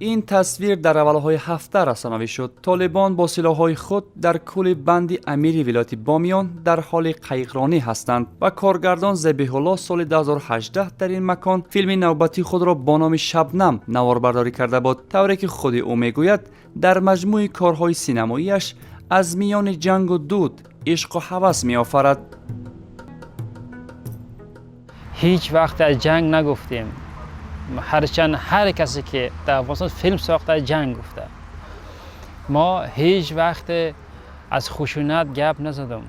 Ин тасвир дар аввалҳои ҳафта расонавӣ шуд. Толибон бо силоҳҳои худ дар кӯли Банди Амири вилояти Бомиён дар ҳоли қайиқронӣ ҳастанд ва коргардон Забиҳулло соли 2018 дар ин макон филми навбатии худро бо номи «Шабнам» наворбардорӣ карда буд. Тавре ки худи ӯ мегӯяд, дар маҷмӯи корҳои синамоияш аз миёни ҷангу дуд ишқу ҳавас меофарад. Ҳеҷ вақт аз ҷанг нагуфтем. Ҳарчанд ҳар касе ки дар Афғонистон филм сохта, ҷанг гуфта. Мо ҳеҷ вақт аз хушунат гап назадам.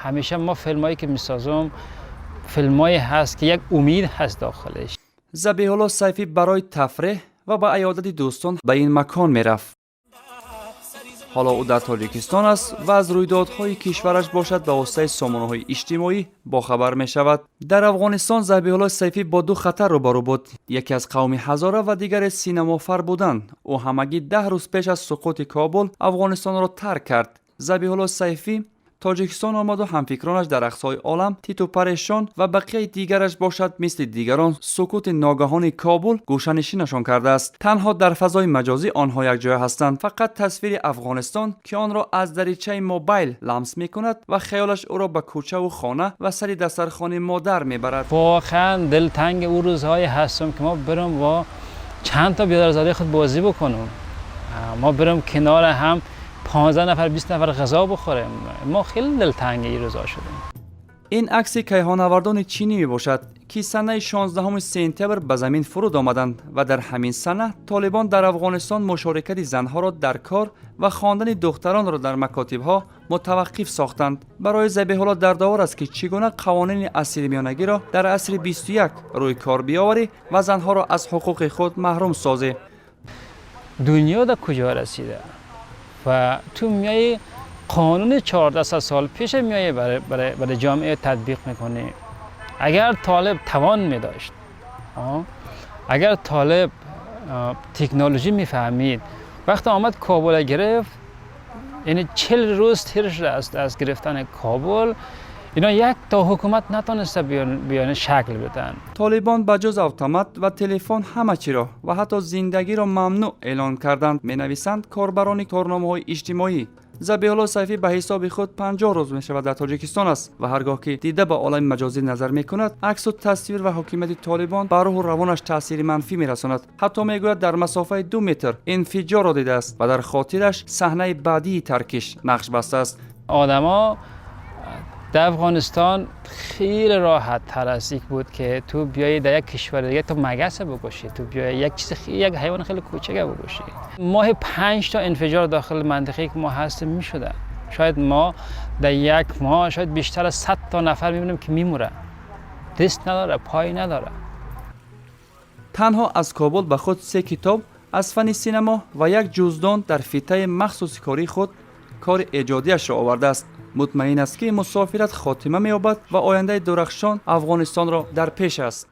Ҳамеша мо филмҳое ки месозам, филмҳое ҳаст ки як умед ҳаст дохилаш. Забиҳулло Сайфӣ барои тафреҳ ва ба аёдати дӯстон ба ин макон мерафт. Ҳоло ӯ дар Тоҷикистон аст ва аз рӯйдодҳои кишвараш бошад, ба воситаи сомонаҳои иҷтимоӣ бохабар мешавад. Дар Афғонистон Забиҳулло Сайфӣ бо ду хатар рӯбарӯ буд: яке аз қавми ҳазора ва дигаре синамофар будан. Ӯ ҳамагӣ 10 рӯз пеш аз суқути Кобул Афғонистонро тарк кард. Забиҳулло Сайфӣ Тоҷикистон омаду ҳамфикронаш дар ақсои олам Титу Парешон ва бақияи дигараш бошад, мисли дигарон сукути ногаҳони Кобул гӯшанишинашон кардааст. Танҳо дар фазои маҷозӣ онҳо якҷоя ҳастанд. Фақат тасвири Афғонистон, ки онро аз даричаи мобайл ламс мекунад ва хаёлаш ӯро ба кӯчаву хона ва сари дастархони модар мебарад. Воқеан дилтанги ӯ рӯзҳое ҳастам, ки мо бирам бо чанд та биёдарзодаи худ бозӣ бикунам, мо бирам канори ҳам 15 нафар, 20 нафар ғизо бихӯрем. Мо хеле дилтанги ин рӯзҳо шудем. Ин акси кайҳонавардони чинӣ мебошад, ки санаи 16 сентябр ба замин фуруд омаданд ва дар ҳамин сана толибон дар Афғонистон мушорикати занҳоро дар кор ва хондани духтаронро дар макотибҳо мутаваққиф сохтанд. Барои Забиҳулло дардовар аст, ки чӣ гуна қавонини асри миёнагиро дар асри 21 рӯи кор биёварӣ ва занҳоро аз ҳуқуқи худ маҳрум созӣ. Дунё дар куҷо расида ва ту меои қонуни 14 сол пеш меои барои ҷомеа татбиқ мекунӣ. Агар толиб тавон медошт, агар толиб технологӣ мефаҳмид, вақте омад Кобул гирифт, яъне 40 рӯз тир шуда аз гирифтани Кобул, ино як то ҳукумат натониста биён шакл бидиҳанд. Толибон ба ҷуз автомат ва телефон ҳама чиро ва ҳатто зиндагиро мамнӯъ эълон карданд, менависанд корбарони торномаҳои иҷтимоӣ. Забиҳулло Сайфӣ ба ҳисоби худ 50 рӯз мешавад дар Тоҷикистон аст ва ҳар гоҳ ки дида ба олами маҷозӣ назар мекунад, аксу тасвир ва ҳокимияти толибон ба рӯҳу равонаш таъсири манфӣ мерасонад. Ҳатто мегӯяд, дар масофаи 2 метр инфиҷорро дидааст ва дар хотираш саҳнаи баъдии таркиш нақш бастааст. Одамо дар Афғонистон хеле роҳат тар аз як буд, ки ту биёӣ дар як кишвари дига, ту магас бикушӣ, ту биёӣ як чиз, як ҳайвони хеле кӯчак бикушӣ. Моҳи панҷ та инфиҷор дохили минтақае ки мо ҳастем мешуда. Шояд мо дар як моҳ шояд бештар аз 100 та нафар мебинем, ки мемура, даст надора, пой надора. Танҳо аз Кобул ба худ се китоб аз фанни синамо ва як ҷуздон дар фитаи махсуси кории худ кори эҷодиашро овардааст. Мутмаин аст, ки мусофират хотима меёбад ва ояндаи дурахшон Афғонистонро дар пеш аст.